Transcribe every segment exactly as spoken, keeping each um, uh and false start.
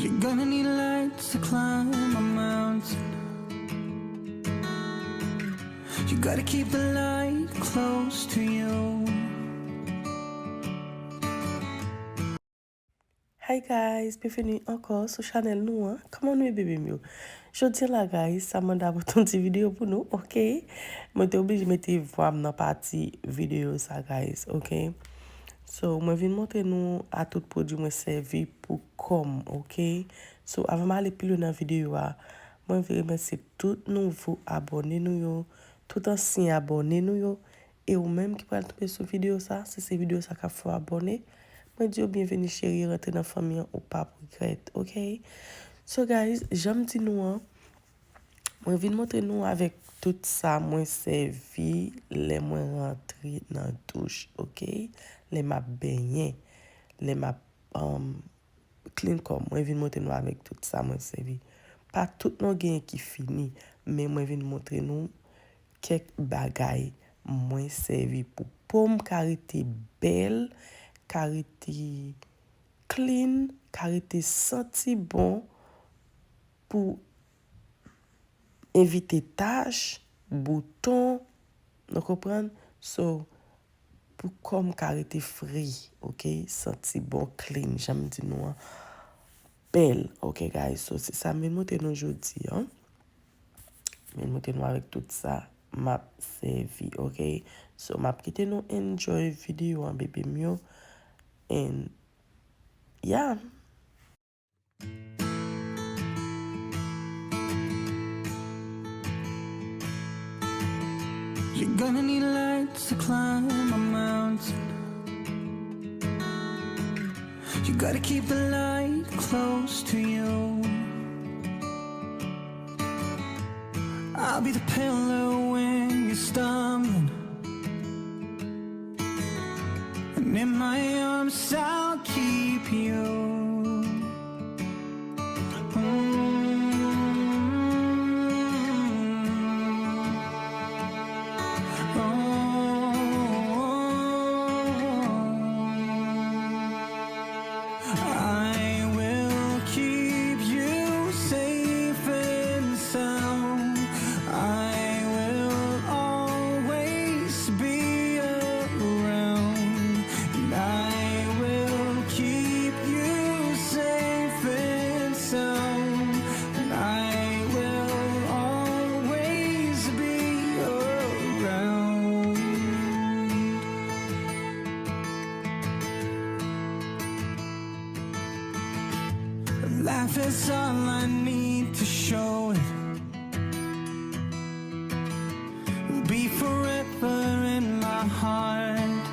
You're gonna need light to climb a mountain. You gotta keep the light close to you. Hi guys, byenveni ankò sou chanèl nou an. Kòman nou ye, bebe m yo? Jodi a la, guys, Samanda pote yon ti videyo pou nou, oke? Mwen te oblije mete vwa m nan pati videyo sa, guys, oke? So, mwen vin montre nou a tout pwodui mwen sèvi pou kò m, oke? So, avan m ale pi lwen nan videyo a, mwen vle remèsye tout nouvo abòne nou yo, tout ansyen abòne nou yo, e ou menm ki pral tonbe sou videyo sa, si se videyo sa k ap fè w abòne, mwen di w byenveni cheri, rantre nan fanmi an, ou p ap regrèt, oke? So guys, jan m di nou an, mwen vin montre nou avèk tout sa mwen sèvi lè mwen rantre nan douch, oke? Lè m ap benyen, lè m ap, um, clean kò m, mwen vin montre nou avèk tout sa mwen sèvi. Pa tout non genyen ki fini, men mwen vin montre nou kèk bagay mwen sèvi pou po m ka rete bèl, ka rete clean, ka rete santi bon, pou evite tach, bouton, nou konprann? So, pou kò m ka rete fre, oke? Santi bon, clean, jan m di nou an, bèl, oke, guys? So, se sa m vin montre nou jodi an. M vin montre nou avèk tout sa m ap sèvi, oke? So, m ap kite nou enjoy videyo an, bebe m yo. And, yeah. You're gonna need light to climb a mountain. You gotta keep the light close to you. I'll be the pillar when you're stumbling. And in my arms, I'll keep you. I will keep you safe and sound. I will always be around. And I will keep you safe and sound. And I will always be around. Life is all I need to show it. Be forever in my heart.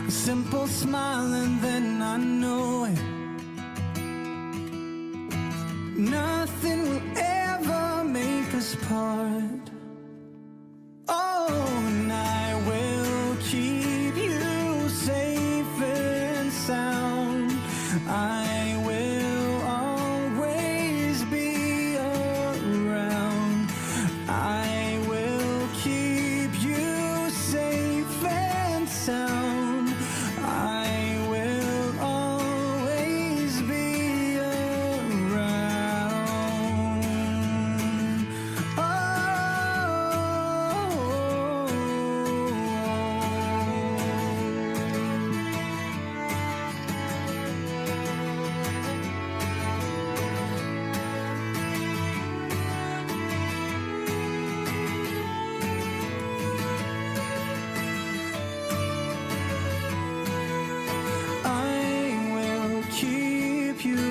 A simple smile and then I know it. Nothing will ever make us part. Oh, and I will keep you safe and sound. I will always be around. I will keep you safe and sound. I will always be around. Oh. I will keep you.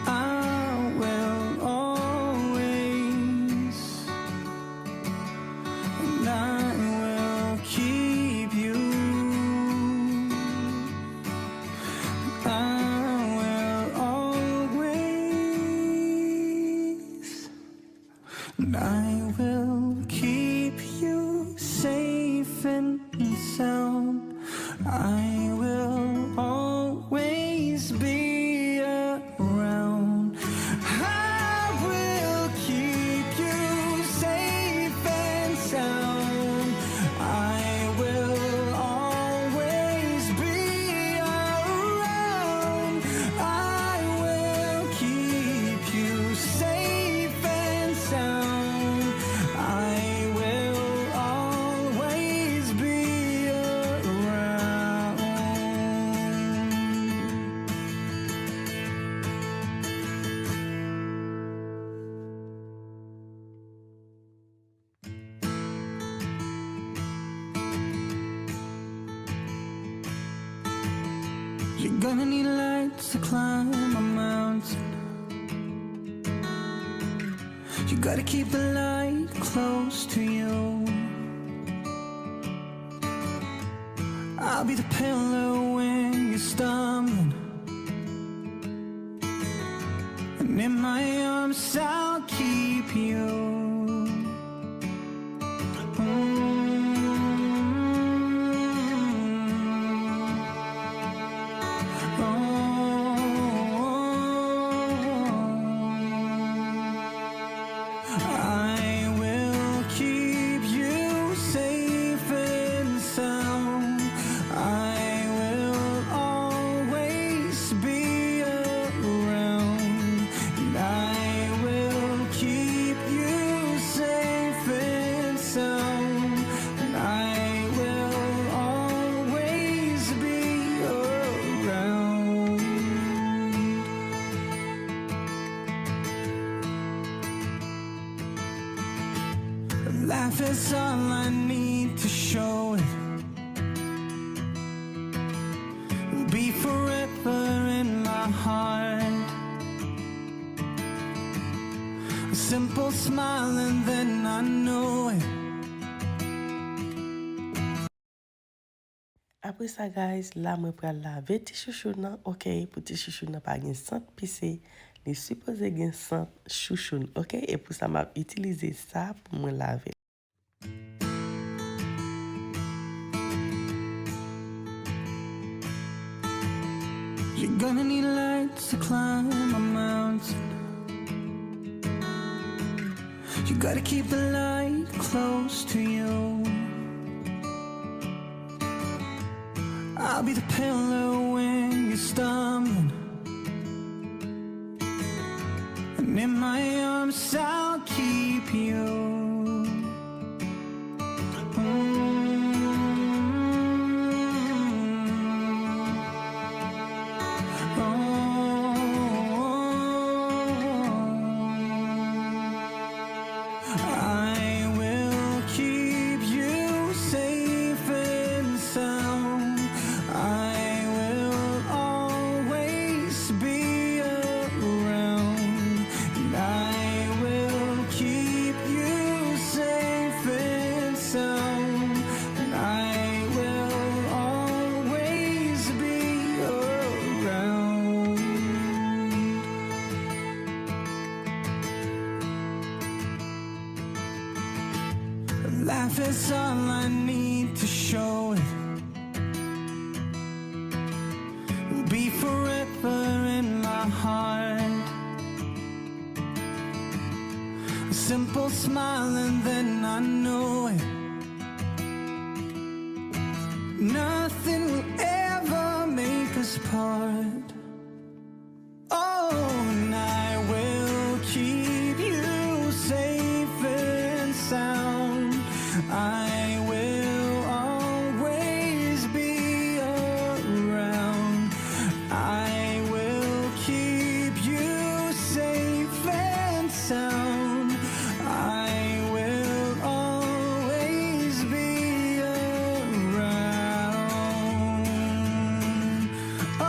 I will always, and I will keep you. I will always, and I will keep you safe and sound. I will always be around. I will keep you safe and sound. I will always Gonna need light to climb a mountain. You gotta keep the light close to you. I'll be the pillar when you're stumbling. And in my arms, I'll keep you. Mm. Oh. I will keep you safe and sound. I will always be around. And I will keep you safe and sound. And I will always be around. Life is all I need to show it. Be forever in my heart. A simple smile and then I know it. Apre sa, guys, la mwen pral lave ti chouchoun nan, oke? Pou ti chouchoun nan pa gen sant pise, li sipoze gen sant chouchoun, oke? E pou sa, m ap itilize sa pou mwen lave. You're gonna need light to climb a mountain. You gotta keep the light close to you. I'll be the pillar when you're stumbling. And in my arms, I'll keep you. Mm. Oh. I will keep you safe and sound. I will always be around. And I will keep you safe and sound. And I will always be around. Life is all I need to show it. Be forever in my heart. A simple smile and then I know it. Nothing will ever make us part. Oh, and I will keep you safe and sound. I will always be around. I will keep you safe and sound. I will always be around. Oh.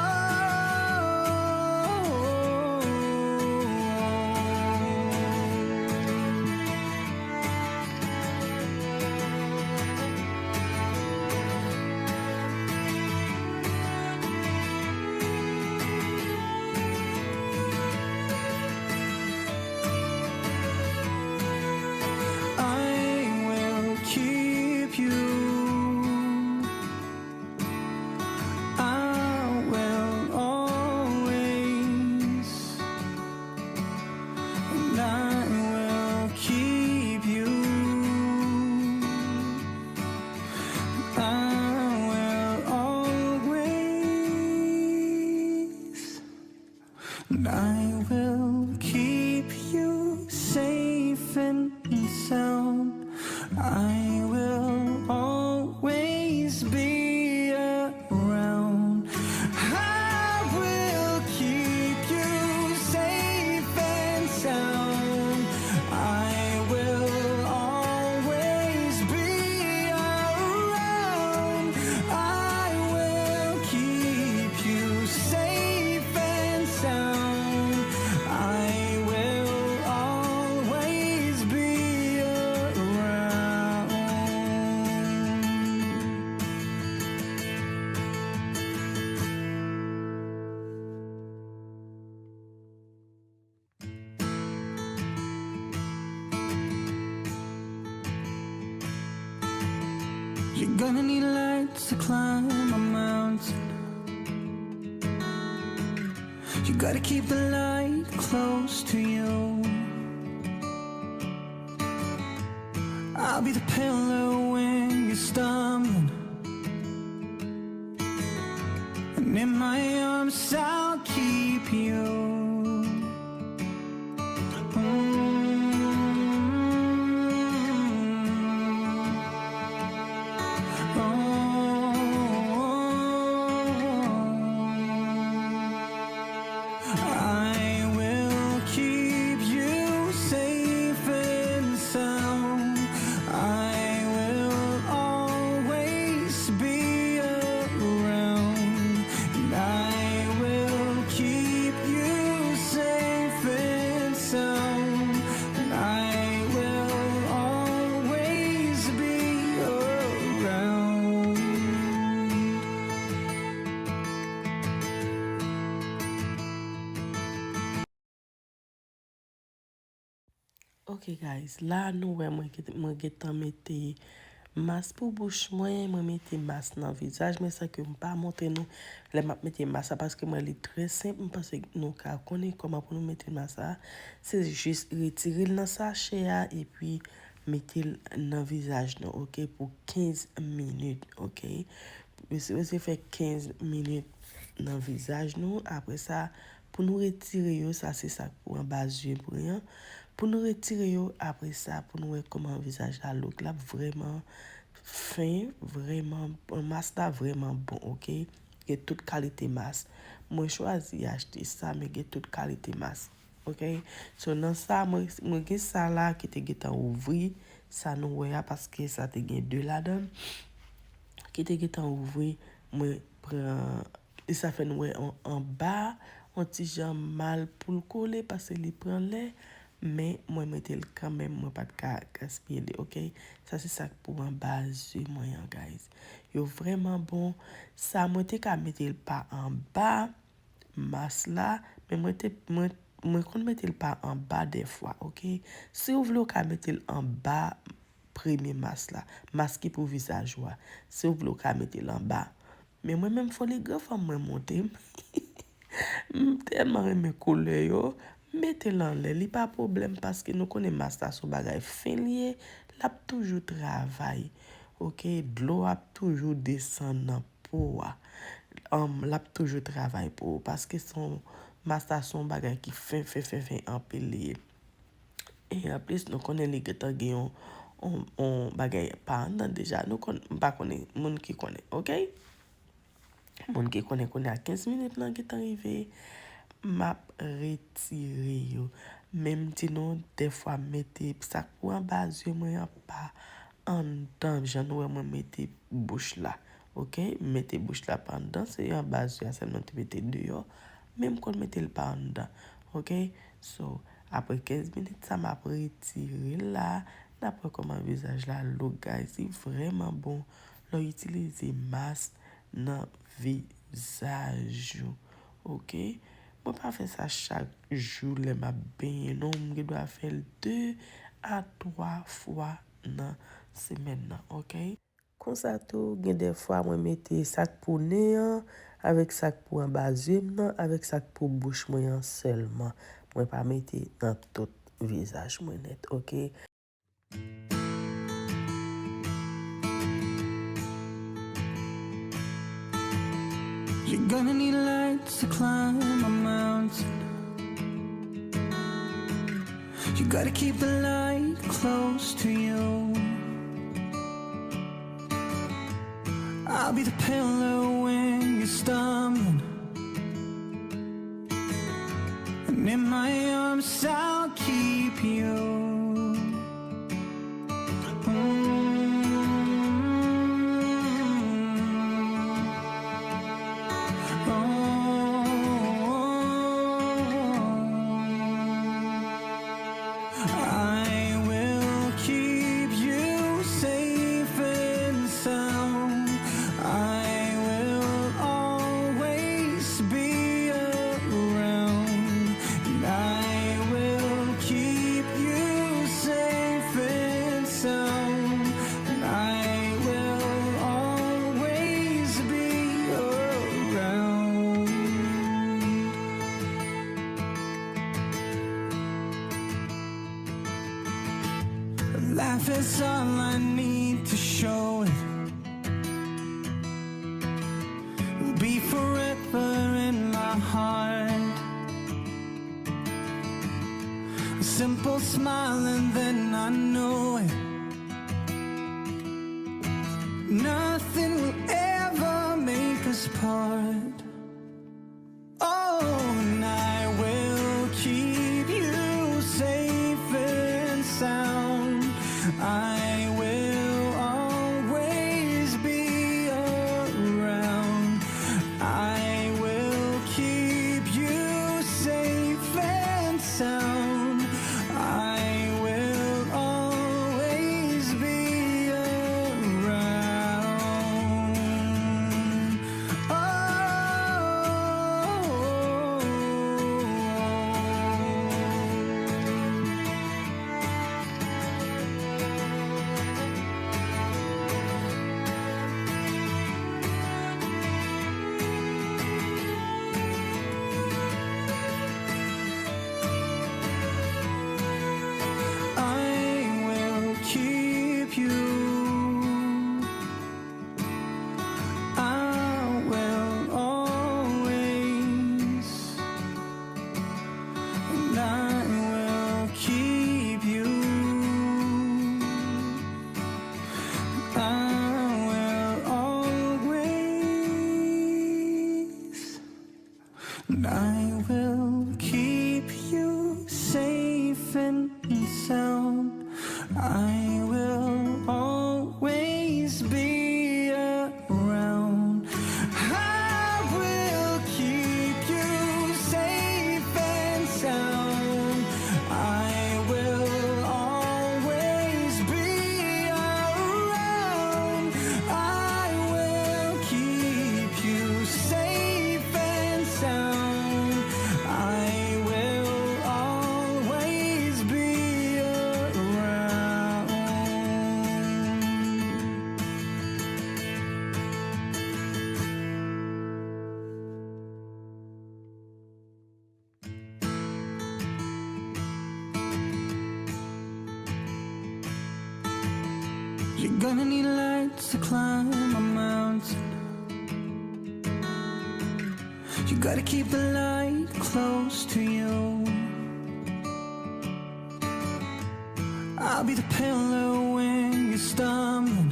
I will keep you. I will always, and I will keep you. I will always, and I will keep you safe and sound. I will always be around. I will keep you safe and sound. I will always be around. I will keep you Gonna need lights to climb a mountain. You gotta keep the light close to you. I'll be the pillow when you're stumbling. And in my arms, I'll keep you. I will keep you safe and sound. I will always be around. And I will keep you safe and sound. And I will always be around. Ok guys, la nou wè mwen gen, mwen gentan mete mas pou bouch mwen, mwen mete mas nan vizaj mwen san ke m pa montre nou lè m ap mete mas la paske mwen li trè senp, m panse nou ka konnen kòman pou nou mete mas la. Se jis retire l nan sachè a epi mete l nan vizaj nou, ok, pou kenz minit, ok. Mesye, mesye fè kenz minit nan vizaj nou. Apre sa, pou nou retire yo, sa se sa k pou anba zye mwen an. Pou nou retire yo, apre sa, pou nou wè kòman vizaj la look. L ap vrèman fen, vrèman, mas la vrèman bon, ok? Gen tout kalite mas. Mwen chwazi achte sa, men gen tout kalite mas, ok? So, nan sa, mwen, mwen gen sa la ki te gentan ouvri, sa nou wè a, paske sa te gen de ladan, ki te gentan ouvri, mwen pran, e sa fè nou wè an, anba, yon ti jan mal pou l kole, paske li pran lè, men mwen mete l kanmenm, mwen pa t ka gaspiye li, ok? Sa se sa k pou anba zye mwen an, guys. Yo vrèman bon. Sa mwen te ka mete l pa anba mas la, men mwen te, mwen, mwen konn mete l pa anba dèfwa, ok? Si w vle, w ka mete l anba premye mas la, mas ki pou vizaj ou a. Si w vle, w ka mete l anba. Men mwen menm foli gran fanm mwen monte m. M tèlman renmen koulè yo, m mete l anlè. Li pa pwoblèm paske nou konnen mas la se yon bagay fen li ye, l ap toujou travay. Ok, dlo ap toujou desann nan po a. Anm, l ap toujou travay pou ou paske se yon, mas la se yon bagay ki fen, fen, fen, fen anpil li ye. E anplis, nou konnen li gentan gen yon, yon, yon bagay pa anndan deja. Nou konn, m pa konnen, moun ki konnen, ok? Moun ki konnen kounye a kenz minit lan gentan rive, m ap retire yo. Men m di nou, dèfwa m mete sa k pou anba zye mwen an pa anndan, jan nou wè mwen mete bouch la. Ok, m mete bouch la pa anndan, se anba zye a sèlman m te mete deyò, men m konn mete l pa anndan. Ok, so, apre kenz minit sa, m ap retire l la, n ap wè kòman vizaj la look, guys. Li vrèman bon lè w itilize mas nan vizaj ou. Ok, mwen pa fè sa chak jou lè m ap benyen, non, m gen dwa fè l de a twa fwa nan semèn nan, ok? Konsa tou, gen de fwa mwen mete sa k pou nen an, avèk sa k pou anba zye m nan, avèk sa k pou bouch mwen an sèlman. Mwen pa mete nan tout vizaj mwen nèt, ok? You're gonna need lights to climb a mountain. You gotta keep the light close to you. I'll be the pillow when you're stumbling. And in my arms, I'll keep you. I will keep you safe and sound. I will always be around. And I will keep you Life is all I need to show it. Will be forever in my heart. A simple smile and then I know it. Nothing will ever make us part. Oh, and I will keep you safe and sound. I will always be around. I will keep you safe and sound. I will always be around. Oh, I will keep you. I will always, and I will keep you. I will always, and I will keep you safe and sound. I will always be around. I will keep you safe and sound. I will always be around. I will keep you safe and sound. I will always be around. You're gonna need lights to climb a mountain. You gotta keep the light close to you. I'll be the pillar when you're stumbling.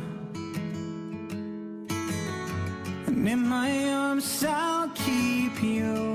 And in my arms, I'll keep you.